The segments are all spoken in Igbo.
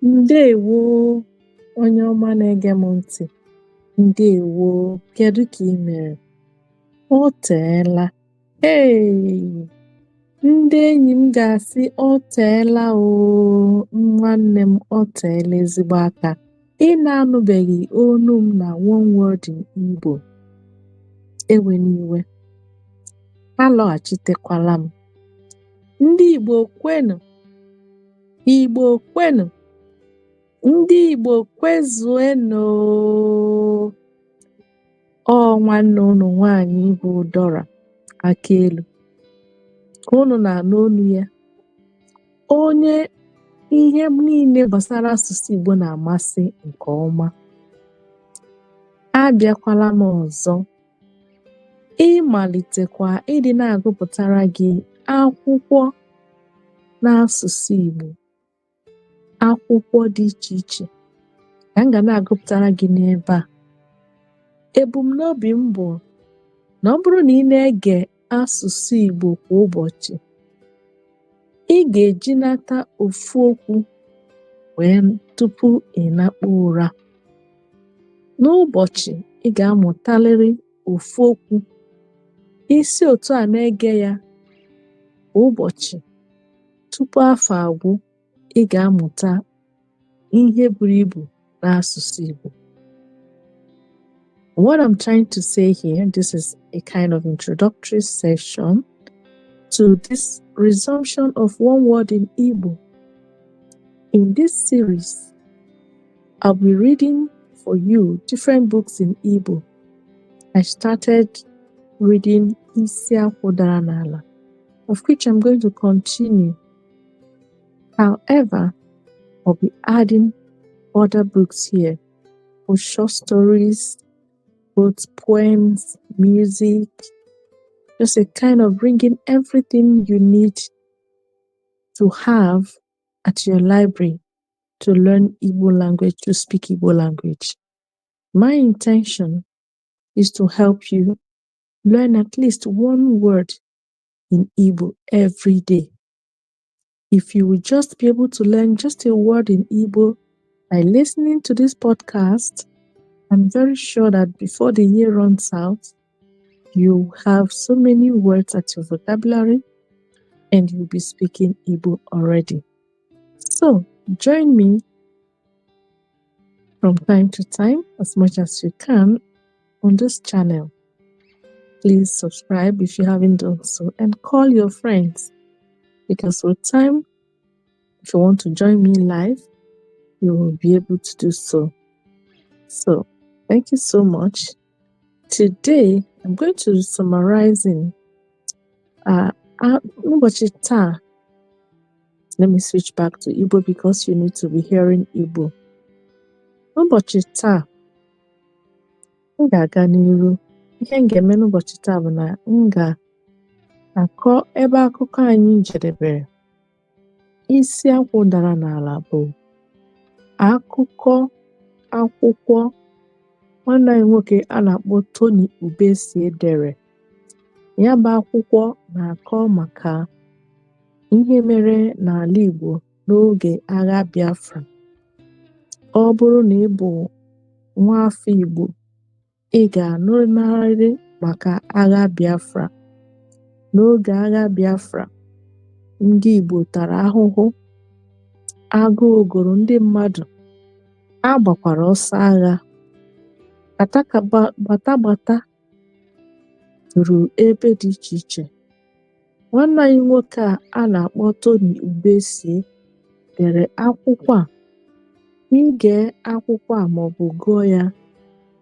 Ǹdeèwo onye ọma na-ege m ntị̀. Ǹdeèwo, kedu kà ị mèrè? O tèela. Hey! Ndị enyi m ga-asị o teela oo, nwanne m, o teela ezigbo aka. Ị na-anụbeghị olu m na One Word in Igbo. Ewena iwe. Alọghachitekwala m. Ndị Igbo kwenu! Igbo kwenu! Ndị Igbo kwezuenụ! Ọ nwanne unu nwaanyị bụ Dora Akaelu ka unu na-anụ olu ya. Onye ihe niile gbasara asụsụ Igbo na-amasị nke ọma. Abịakwala m ọzọ ịmalitekwa ịdị na-agụpụtara gị akwụkwọ n'asụsụ Igbo, akwụkwọ dị iche iche ka m ga na-agụpụtara gị n'ebe a. Ebumnobi m bụ na ọ bụrụ na ị na-ege asụsụ Igbo kwa ụbọchị, ị ga-ejinata ofu okwu wee tupu ị nakpuo ụra. N'ụbọchị, ị ga-amụtalịrị ofu okwu. I si otu a na-ege ya kwa ụbọchị, tupu afọ agwụ, ị ga-amụta ihe buru ibu n'asụsụ Igbo. What I'm trying to say here, this is a kind of introductory session to this resumption of One Word in Igbo. In this series, I'll be reading for you different books in Igbo. I started reading Isi Akwụ Dara N'Ala, of which I'm going to continue. However, I'll be adding other books here, both short stories, both poems, music, just a kind of bringing everything you need to have at your library to learn Igbo language, to speak Igbo language. My intention is to help you learn at least one word in Igbo every day. If you will just be able to learn just a word in Igbo by listening to this podcast, I'm very sure that before the year runs out, you have so many words at your vocabulary and you'll be speaking Igbo already. So join me from time to time as much as you can on this channel. Please subscribe if you haven't done so and call your friends, because with time, if you want to join me live, you will be able to do so. So, thank you so much. Today, I'm going to summarizing n'ụbọchị taa. Let me switch back to Igbo because you need to be hearing Igbo. N'ụbọchị taa, m ga-aga n'iru. Ihe m ga-eme n'ụbọchị taa bụ na m ga-akọ ebe akụkọ anyị jedebere. Isi Akwụ Dara N'Ala bụ akụkọ akwụkwọ nwanne anyị nwoke a na-akpọ Tony Ubesie dere. Ya bụ akwụkwọ na-akọ maka ihe mere n'ala Igbo n'oge agha Biafra. Ọ bụrụ na ị bụ nwa afọ Igbo, ị ga-anụnarịrị maka agha Biafra. N'oge agha Biafra, ndị Igbo tara ahụhụ, agụụ gụrụ ndị mmadụ, a gbakwara ọsọ agha. Gbata gbata juru ebe dị iche iche. Nwanne anyị nwoke a a na-akpọ Tony Ubesie dere akwụkwọ a. I gee akwụkwọ a maọbụ gụọ ya,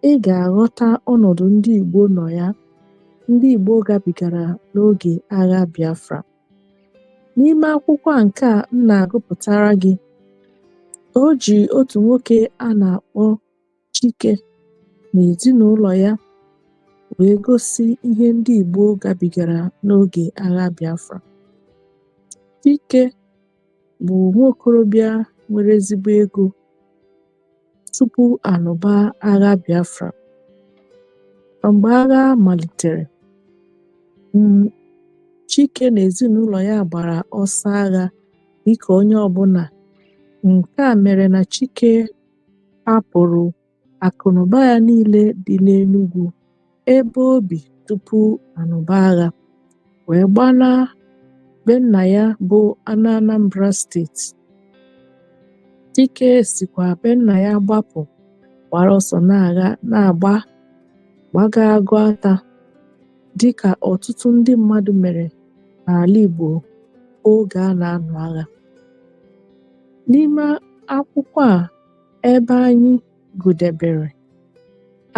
ị ga-aghọta ọnọdụ ndị Igbo nọ ya, ndị Igbo gabigara n'oge agha Biafra. N'ime akwụkwọ a nke a m na-agụpụtara gị, o ji otu nwoke a na-akpọ Chike na ezinụlọ ya wee gosi ihe ndị Igbo gabigara n'oge agha Biafra. Chike bụ nwa okorobịa nwere ezigbo ego tupu anụba agha Biafra. Ma mgbe agha malitere, Chike na ezinụlọ ya gbara ọsọ agha dịka onye ọbụla Nke a mere na Chike hapụrụ akụnụba ya niile dị n'Enugwu ebe o bi tupu a nụba agha wee gbalaa be nna ya bụ n'Anambra Steeti. Chike sikwa be nna ya gbapụ gbara ọsọ na-agha na-agba gbaga Agụata dịka ọtụtụ ndị mmadụ mere n'ala Igbo oge a na-anụ agha. N'ime akwụkwọ a ebe anyị gụdebere,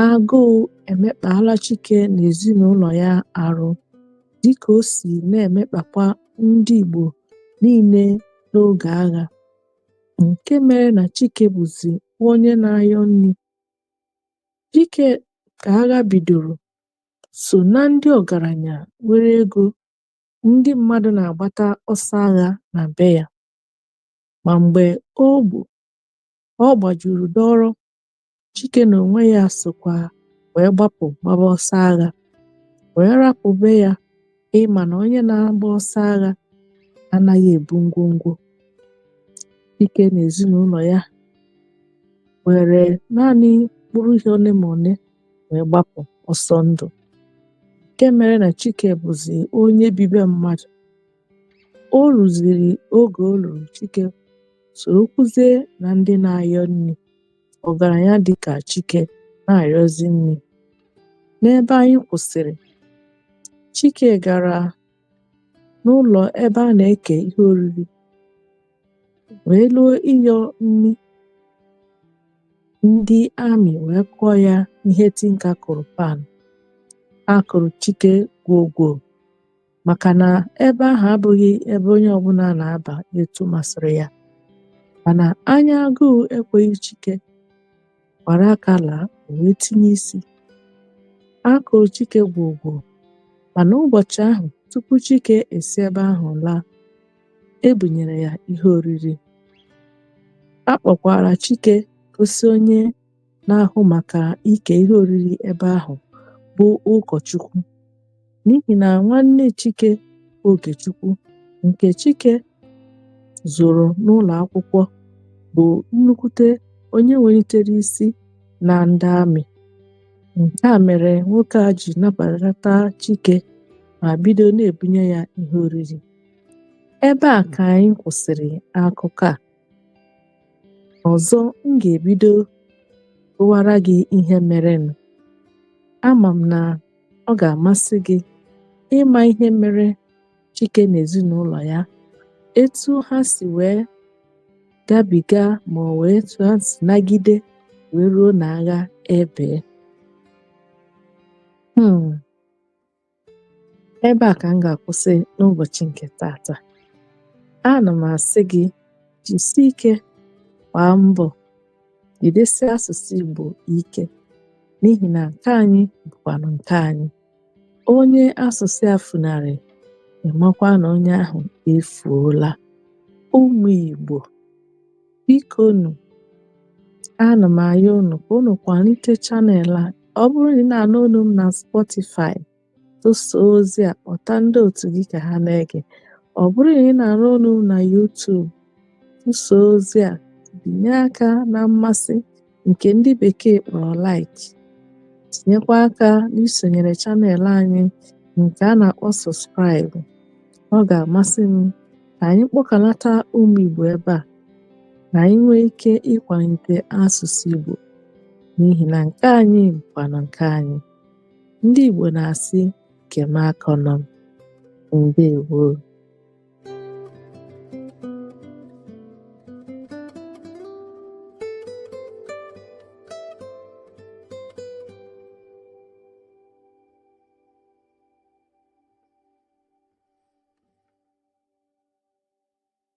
agụụ emekpaala Chike na ezinụlọ ya arụ dịka o si na-emekpakwa ndị Igbo niile n'oge agha, nke mere na Chike bụzi onye na-ayọ nri. Chike ka agha bidoro so na ndị ọgaranya nwere ego ndị mmadụ na-agbata ọsọ agha na be ya. Ma mgbe ọ gbajuru dọrọ, Chike na onwe ya sokwa wee gbapụ gbaba ọsọ agha, wee rapụ be ya. Ị ma na onye na-agba ọsọ agha anaghị ebu ngwongwo. Chike na ezinụlọ ya were naanị mkpụrụ ihe ole ma ole wee gbapụ ọsọ ndụ, nke mere na Chike bụzi onye bi be mmadụ. O ruziri oge o ruru, Chike sorokwuzie na ndị na-ayọ nri. Ọgaranya dịka Chike na-arịọzi nri. N'ebe anyị kwụsịrị, Chike gara n'ụlọ ebe a na-eke ihe oriri wee luo ịyọ nri. Ndị amị wee kụọ ya ihe tinka kụrụ pan. Ha kụrụ Chike gwogwo maka na ebe ahụ abụghị ebe onye ọbụla na-aba etu masịrị ya. Mana anya agụụ ekweghị Chike gbara aka laa, o wee tinye isi. A kụrụ Chike gwogwo, mana ụbọchị ahụ tupu Chike esi ebe ahụ laa, e bunyere ya ihe oriri. A kpọkwara Chike gosi onye na-ahụ maka ike ihe oriri ebe ahụ bụ ụkọchukwu, n'ihi na nwanne Chike bụ Okechukwu nke Chike zụrụ n'ụlọ akwụkwọ bụ nnukwute onye welitere isi na ndị amị. Nke a mere nwoke a ji nabata Chike ma bido na-ebunye ya ihe oriri. Ebe a ka anyị kwụsịrị akụkọ a. Ọzọ m ga-ebido gụwara gị ihe merenụ. Ama m na ọ ga-amasị gị ịma ihe mere Chike na ezinụlọ ya, etu ha si wee gabiga ma ọ wee etu ha si nagide wee ruo na agha ebee. Ebe a ka m ga-akwụsị n'ụbọchị nke taata. Ana m asị gị jisie ike, gbaa mbọ jidesie asụsụ Igbo ike, n'ihi na nke anyị bụkwanụ nke anyị. Onye asụsụ ya funarị, ị makwa na onye ahụ efuola. Ụmụ Igbo, bikonu, ana m ayọ unu ka unu kwalite channel a. Ọ bụrụ na ị na-anụ olu m na Spotify, tụsaa ozi a, kpọta ndị otu gị ka ha na-ege. Ọ bụrụ na ị na-anụ olu m na YouTube, tụsaa ozi a, binye aka na mmasị nke ndị bekee kpọrọ like, tinyekwa aka n'isonyere channel anyị nke a na-akpọ subscribe. Ọ ga-amasị m ka anyị kpọkọnata ụmụ Igbo ebe a, ka anyị nwee ike ịkwalite asụsụ Igbo, n'ihi na nke anyị bụkwanụ nke anyị. Ndị Igbo na-asị nke m akọnọ m. Ndewo.